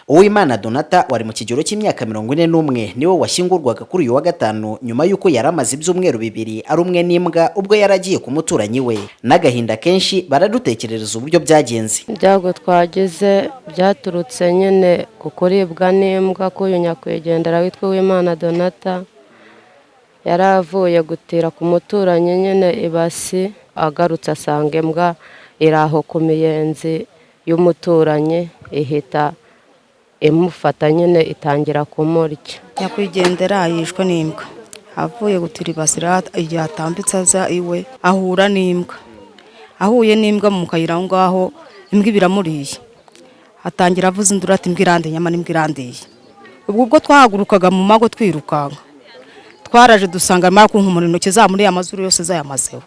Uwimana Donata wari mu kigero cy'imyaka 41 niwe washyingurwaga kuri uyu wa gatanu, nyuma y'uko yari amaze ibyumweru 2 ari umwe n'imbwa ubwo yari agiye ku muturanyi we. N'agahinda kenshi baradutekerereza uburyo byagenze. Ibyago twagize byaturutse nyine ku kuribwa n'imbwa k'uyu nyakwigendera witwa Uwimana Donata. Yari avuye gutira ku muturanyi nyine ibasi, agarutse asanga imbwa iri aho ku miyenzi y'umuturanyi, ihita imufata nyine itangira kumurya. Nyakwigendera yishwe n'imbwa avuye gutira ibasi. Igihe atambitse aza iwe ahura n'imbwa, ahuye n'imbwa mu kayira aho ngaho, imbwa ibiramuriye, atangira avuza induru ati: "Imbwa irandiye, nyamara imbwa irandiye." Ubwo twahagurukaga mu mago twirukanka, twaraje dusanga arimo arakunkumura intoki zamuriye, amazuru yose zayamazeho.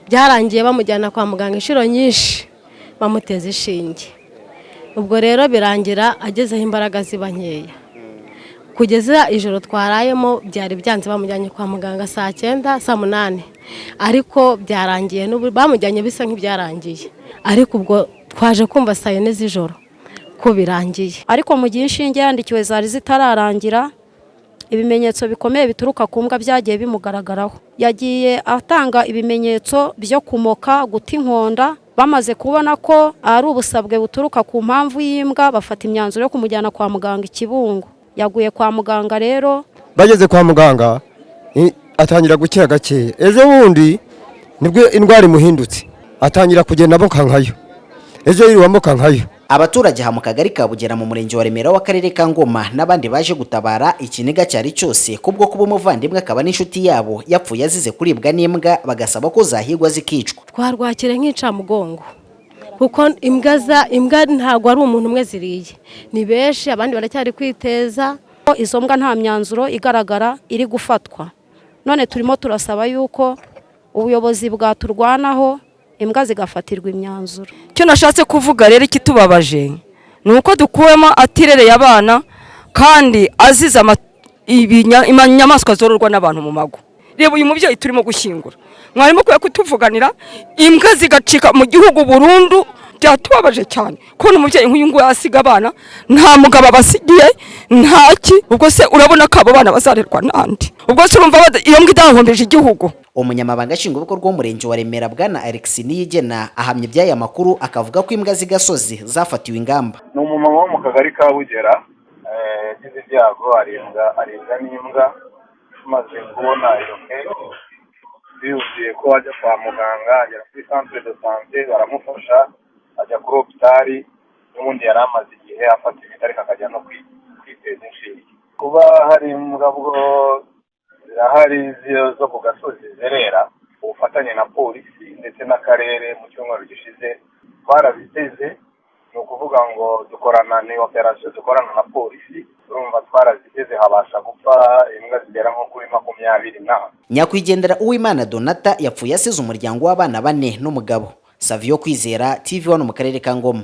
Byarangiye bamujyana kwa muganga inshuro nyinshi, bamuteza inshinge. Ubwo rero birangira agezeho imbaraga ziba nkeya, kugeza ijoro twarayemo byari byanze. Bamujyanye kwa muganga saa 9, saa 8, ariko byarangiye bamujyanye bisa nk'ibyarangiye, ariko ubwo twaje kumva saa 4 z'ijoro ko birangiye. Ariko mu gihe inshinge yandikiwe zari zitararangira, ibimenyetso bikomeye bituruka ku mbwa byagiye bimugaragaraho. Yagiye atanga ibimenyetso byo kumoka, guta inkonda. Bamaze kubona ko ari ubusabwe buturuka ku mpamvu y'imbwa, bafata imyanzuro yo kumujyana kwa muganga i Kibungo. Yaguye kwa muganga rero. Bageze kwa muganga atangira gukira gakeya. Ejo bundi nibwo indwara imuhindutse, atangira kugenda amoka nkayo. Ejo yiriwe amoka nkayo. Abaturage aha mu kagari ka Bugera mu murenge wa Remera w'akarere ka Ngoma n'abandi baje gutabara, ikiniga cyari cyose kubwo kuba umuvandimwe akaba n'inshuti yabo yapfuye azize kuribwa n'imbwa, bagasaba ko zahigwa zikicwa. Twarwakire nk'incamugongo, kuko imbwa za imbwa ntabwo ari umuntu umwe ziriye, ni benshi, abandi baracyari kwiteza. Izo mbwa nta myanzuro igaragara iri gufatwa. None turimo turasaba yuko ubuyobozi bwaturwanaho, imbwa zigafatirwa imyanzuro. Icyo nashatse kuvuga rero, ikitubabaje ni uko dukuwemo atirereye abana kandi azize inyamaswa zororwa n'abantu mu mago. Reba uyu mubyeyi turimo gushyingura. Mwarimo kwiye kutuvuganira imbwa zigacika mu gihugu burundu. Byatubabaje cyane kubona umubyeyi nk'uyu nguyu asiga abana, nta mugabo abasigiye, ntaki. Ubwo se urabona ko abo bana bazarerwa n'andi? Ubwo se urumva iyo mbwa idahombeje igihugu? Umunyamabanga nshingwabikorwa w'umurenge wa Remera, bwana Alex Niyigena, ahamya iby'aya makuru, akavuga ko imbwa z'igasozi zafatiwe ingamba. Ni umumama wo mu kagari ka Bugera, yagize ibyago aribwa n'imbwa. Tumaze kubona iyo case, bihutiye ko ajya kwa muganga, agera kuri centre de santé baramufasha, ajya kuri hôpital. N'ubundi yari amaze igihe afata imiti, ariko akajya no kwiteza inshinge. Kuba hari imbwa bwo zirahari zo ku gasozi zerera, ubufatanye na polisi ndetse n'akarere mu cyumweru gishize twarabiteze. Ni ukuvuga ngo dukorana, ni operasiyo dukorana na polisi. Urumva twaraziteze, habasha gupfa imbwa zigera nko kuri 20 na Nyakwigendera Uwimana Donata yapfuye asize umuryango w'abana bane n'umugabo. Savio Kwizera, TV 1, mu karere ka Ngoma.